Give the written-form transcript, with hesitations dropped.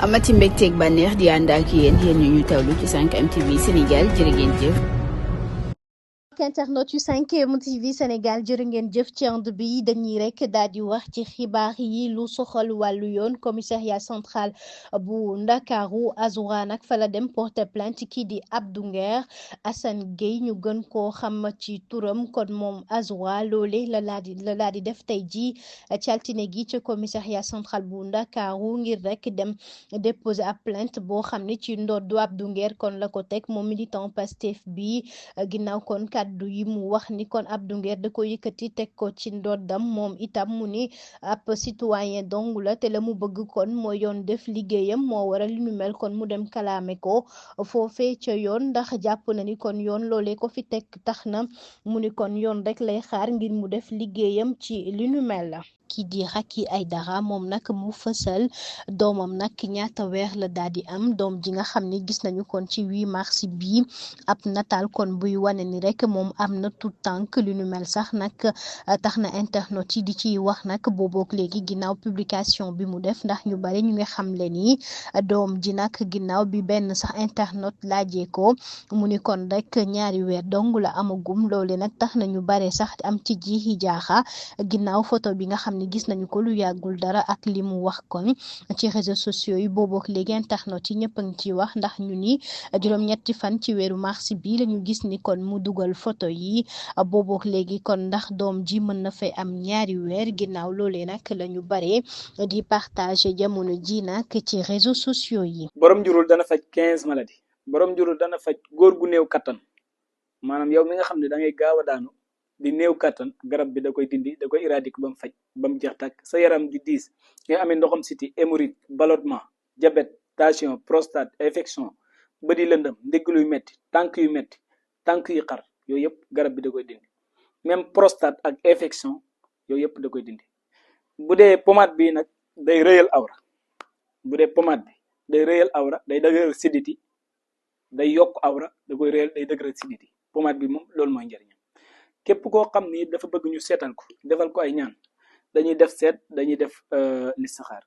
amati mbégteeg bànneex di ànd ak yéen ñu tawlu ci 5M TV Sénégal jërë ngeen jëf. internet yu 5M TV Sénégal jërë ngeen jëf ci ànd bi dañuy rek daal di wax ci xibaar yi lu soxal wàllu yoon commissariat central bu Ndakaaru Azoura nag fa la dem porter plainte kii di Abdou Nguer Assane Gueye ñu gën koo xam ci turam kon moom Azoura loole la laa di def tey jii ci altine gi ci commissariat central bu Ndakaaru ngir rek dem déposer ab plainte boo xam ne ci ndoddu Abdou Nguer kon la ko teg moom militant Pastef bi ginnaaw kon kaddu yi mu wax ni kon Abdou Nguer da ko yëkkati teg ko ci ndoddam moom itam mu ni ab citoyen dong la te la mu bëgg kon mooy yoon def liggéeyam moo waral li nu mel kon mu dem kalaame ko foofee ca yoon ndax jàpp na ni kon yoon loolee ko fi teg tax na mu ni kon yoon rek lay xaar ngir mu def liggéeyam ci li nu mel la. kii di Racky Aïdara moom nag mu fësal doomam nag ñaata weer la daal di am doom ji nga xam ne gis nañu kon ci 8 mars bi ab nataal kon buy wane ni rek moom am na tout tànk li nu mel sax nag tax na internet yi di ciy wax nag boobook léegi ginnaaw publication bi mu def ndax ñu bari ñu ngi xam le ni doom ji nag ginnaaw bi benn sax internet laajee ko mu ni kon rek ñaari weer dong la amagum loole nag tax na ñu bare sax am ci jiixi jaaxa ginnaaw photo bi nga xam ne gis nañu ko lu yàggul dara ak li mu wax kon ci réseaux sociaux yi boobook léegi internet yi ñëpp a ngi ciy wax ndax ñu ni juróom-ñetti fan ci weeru mars bi lañu gis ni kon mu dugal photo yi boobook léegi kon ndax doom ji mën na fay am ñaari weer ginnaaw loolee nag la ñu bare di partager jamono ji nag ci réseaux sociaux yi. borom njurul dana faj 15 maladies borom njurul dana faj góor gu néew kattan maanaam yow mi nga xam ne da ngay gaaw a daanu di néew kattan garab bi da koy dindi da koy éradiquer ba mu faj ba mu jeex tàkk sa yaram di diis nga amee ndoxam siti hémorroïde ballonnement diabète tension prostate infection bët yi lëndëm ndigg luy metti tànk yu metti tànk yu xar yooyu yëpp garab bi da koy dindi même prostate ak infection yooyu yëpp da koy dindi bu dee pommade bi nag day rëyal awra bu dee pommade bi day rëyal awra day dëgëral siditi day yokk awra da koy rëyal day dëgëral siditi pommade bi moom loolu mooy njëriñam képp koo xam ni dafa bëgg ñu seetal ko defal ko ay ñaan dañuy def seet dañuy def listixaar